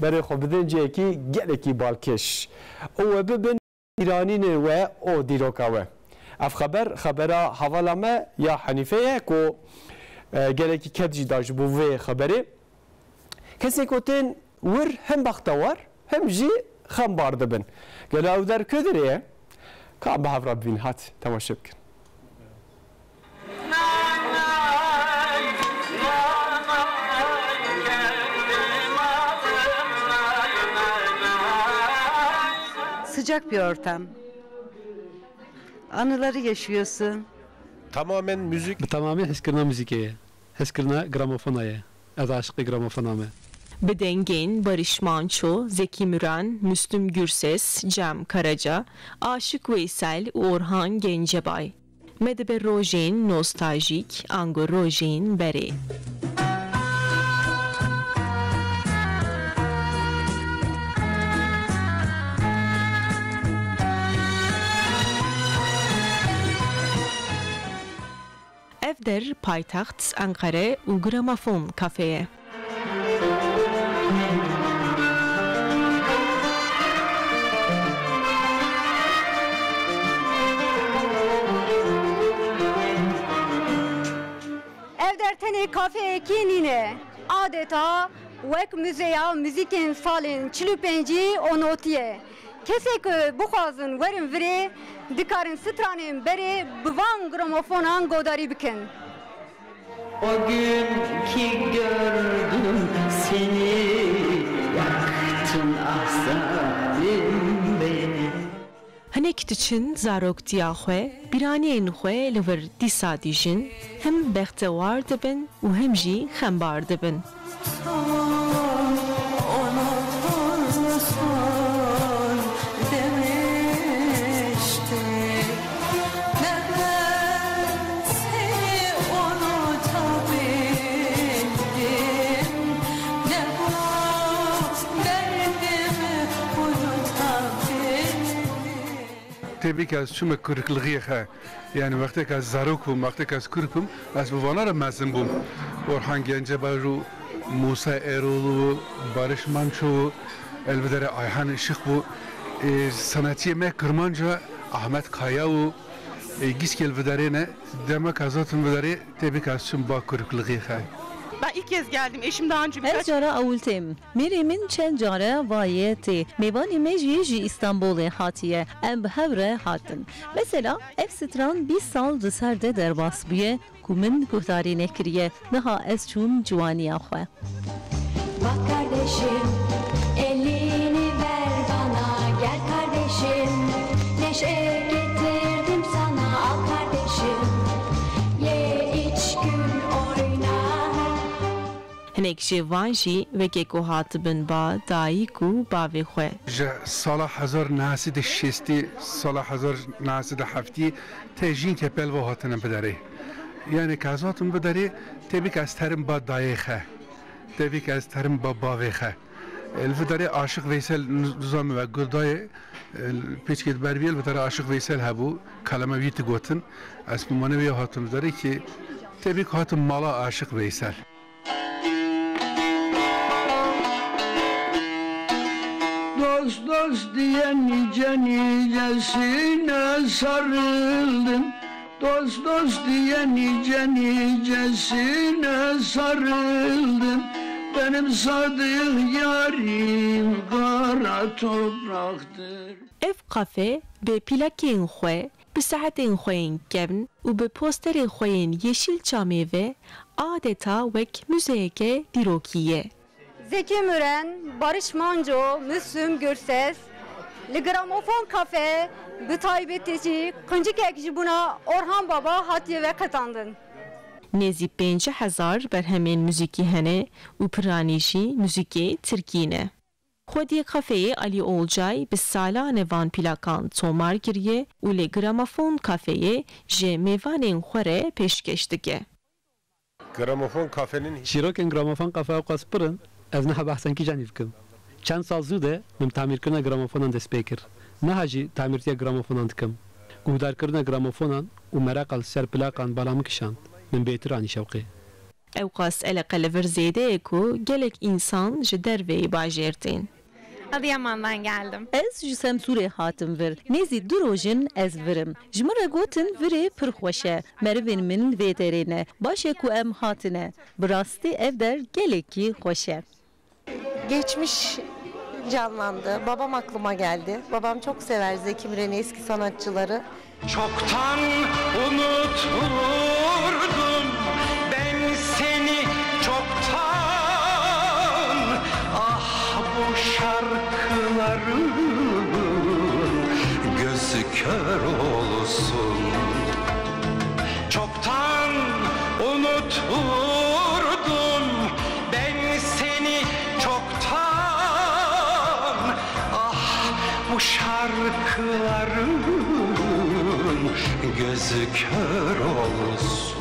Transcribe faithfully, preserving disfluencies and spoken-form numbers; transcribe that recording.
Berê xwe bidin cihekî gelekî balkêş û we bibin bîranînên we û dîroka we. Ev xeber, xebera hevala me ya Henîfe ye ku, e, gelekî ked jî da ji bo vê xeberê. Kesên ku tên wir hem bextewar hem jî xembar dibin. Gelo ew der ku dirê ye? Ka em bi hev re bibîn, hat temaşe bikin. Sıcak bir ortam. Anıları yaşıyorsun. Tamamen müzik. Bi temamî hezkirina muzîkê ye. Hezkirina gramofona ye. Ez aşiqê gramofona me. Bi dengên Barış Manço, Zeki Müren, Müslüm Gürses, Cem Karaca, Aşık Veysel û Orhan Gencebay. Me dibe rojên nostaljîk, ango rojên berê. Ev der paytext Enqere û Gramofon Kafe ye. Ev der tenê kafeyekî nîne. Adeta wek muzeya muzîkên salên çil û pêncî û notî ye. Kesê ku bixwazin werin virê, dikarin stranên berê bi van gramofonan godarî bikin. O gün ki gördüm seni, yaktın ah zalim beni. Hinek diçin zaroktiya xwe, bîraniyên xwe li vir dîsa dijin, hem bextewar dibin û hem jî xembar dibin. Tê bik ez çûme kurikligiyê xe. Yani wextê ke ez zarok bûm, wextê ke ez kurik bûm, ez bi vana re mezin bûm. Orhan Gencebay û Musa Erol û Barış Manço û elbidere Ayhan Işık bû. E, sanatçiyê me Kirmanca Ahmet Kaya û, e, gîskê li viderê ne. Dema ke ez hatim viderê, tê bik ez çûm ba kurikligiyê xe. Ben ilk kez geldim. Eşim daha önce birkaç... Ez cara ewil têm. Mêrê min çend care vaye tê. Mêvanê me jî ji Îstanbulê hatiye. Em bi hev re hatin. Mesela, ev stran bîst sal di ser de derbas bûye ku min guhdarî nekiriye. Niha ez çûm ciwaniya xwe. Bak kardeşim, elini ver bana, gel kardeşim, neşe getirdim sana, al kardeşim, ye iç gül oyna. Hinek ji van jî weke ku hatibin ba dayik û bavê xwe. Ji sala hezar neh sed û şêstî, sala hezar neh sed û heftî te jînke pelva hatine biderê. Yani ke ez hatim biderê, tê bik ez terim ba dayê xe. Tê bik ez terim ba bavê xe. Li viderê Aşiq Veysel nizam we gudayê, pêçkê di ber bîye, li viderê Aşiq Veysel hebû, kaleme wî digotin. Ez bi mane wê hatim viderê ki tê bik hatim mala Aşiq Veysel. Dost dost diye nice nicesine sarıldım. Dost dost diye nice nicesine sarıldım. Benim sadık yarim kara topraktır. Ev kafe bi plakên xwe, bi saetên xwe yên kevn û bi posterên xwe yên yeşîl çamê ve adeta wek muzeyeke dîrokî ye. Zeki Müren, Barış Manço, Müslüm Gürses, li Gramofon Kafe bi taybetî jî quncikek ji bona Orhan Baba hatiye veqetandin. Nêzî pêncî hezar berhemên muzîkî hene û piranî jî muzîkê tirkî ne. Xwediyê kafeyê Alî Olcay bi salan e van plakan tomar kiriye û li Gramofon Kafeyê ji mêvanên xwe re pêşkêş dike. Gramofon kafenin... Çîrokên Gramofon Kafe ewqas pir in, ez niha behsa kîjan jî bikim. Çend sal zû de min bi tamîrkirina gramofonan dest pê kir. Niha jî tamîrtiya gramofonan dikim. Guhdarkirina gramofonan û mereqa li ser plakan bala min kişand. Min bêtir anî şewqê. Ewqas eleqe li vir zêde ye ku gelek însan ji derveyî bajêr tên. Adıyaman'dan geldim. Ez ji Semsûrê hatim vir. Nêzî du roj in ez vir im. Ji min re gotin virê pir xweş e. Merivên min vê derê ne. Baş e ku em hatine. Bi rastî ev der gelekî xweş e. Geçmiş canlandı. Babam aklıma geldi. Babam çok sever Zeki Müren'i, eski sanatçıları. Çoktan unuturdum ben seni, çoktan. Ah, bu şarkıların gözü kör olsun. Çoktan unuturdum ben seni, çoktan. Ah, bu şarkıların gözü kör olsun.